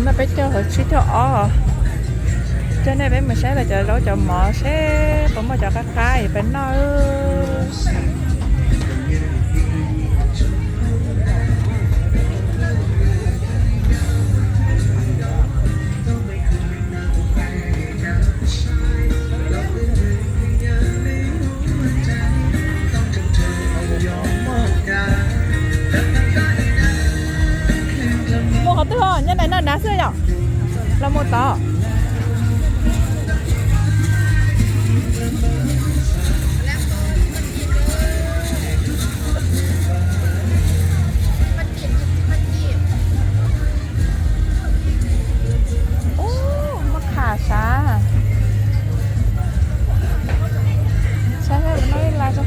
No peb caug hauv tsib caug ob. Coj nej peb mus saib los cov zaub cov mov seb puas muaj cov qab qab es peb noj. Mus qhov twg os, nyob nais noj dav xwb yom? Los mus tod. Ub, muaj qham sav. Saib no ib lais.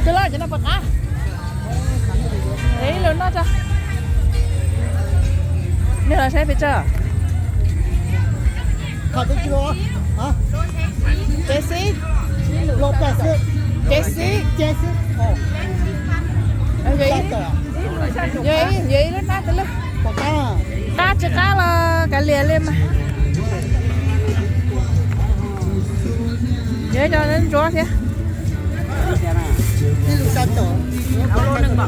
Tus loj cov no puas qab? Ib lus noj tso. Nws los saib pes tsawg? Tsev xib. Tsev xib. Yog ib lub nab tas lub. Qab tsis qab los kav liam li mas. Yuav cov ntsuav thiab. Ib hnab na.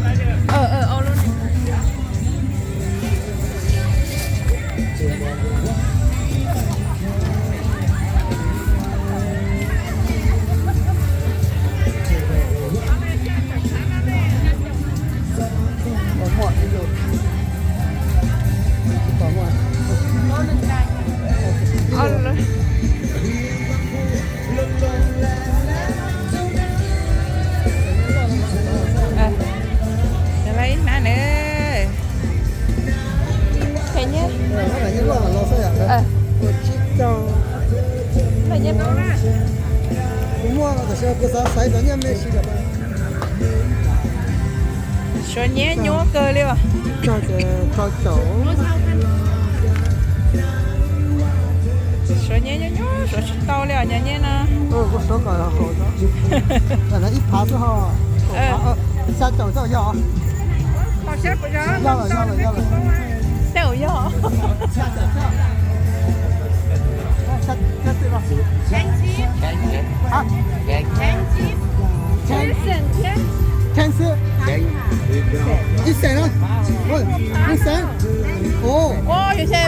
Kuv muaj tam sim kuv xav xaiv cov nyiaj me si. Suav nyiaj nyuaj kawg li os. Rau caum. Suav nyiaj nyuaj nyuaj, suav tsis tau li os cov nyiaj no. Ib phav xwb ho. Xya caum tau yog. Yog lawm, yog lawm, yog lawm. Xya caum yog. Ib xees na. Ib xees.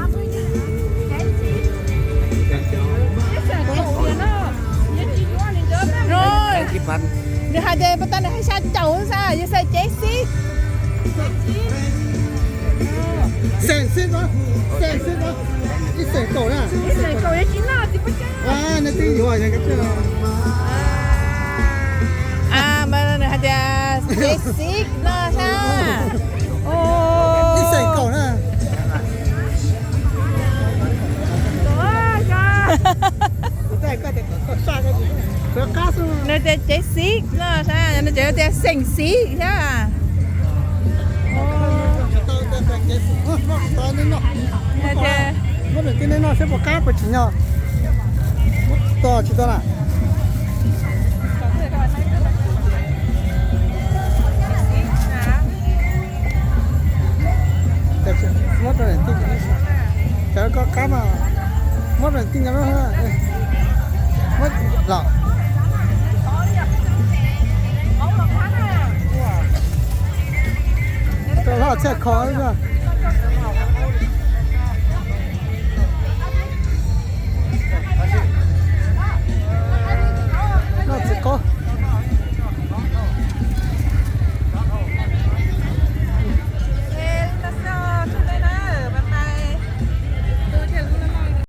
Nws hais tias puas tau, nws hais xya caum xwb, yog xees cev xib. Xees xib, xees xib, ib xees kaum na. Nej twb yuav. Mas nws hais tias cev xib no sab. Ib xees kaum na. Nws tias cev xib no sab, nws tseem tias xees xib thiab. Muab nws tij nej noj seb puas qab puas tsim nyog. Tsis tau na. Muab rau niam tij, cov koj qab mas muab rau niam tij nkawd los. Rau hlob txhiaj kho.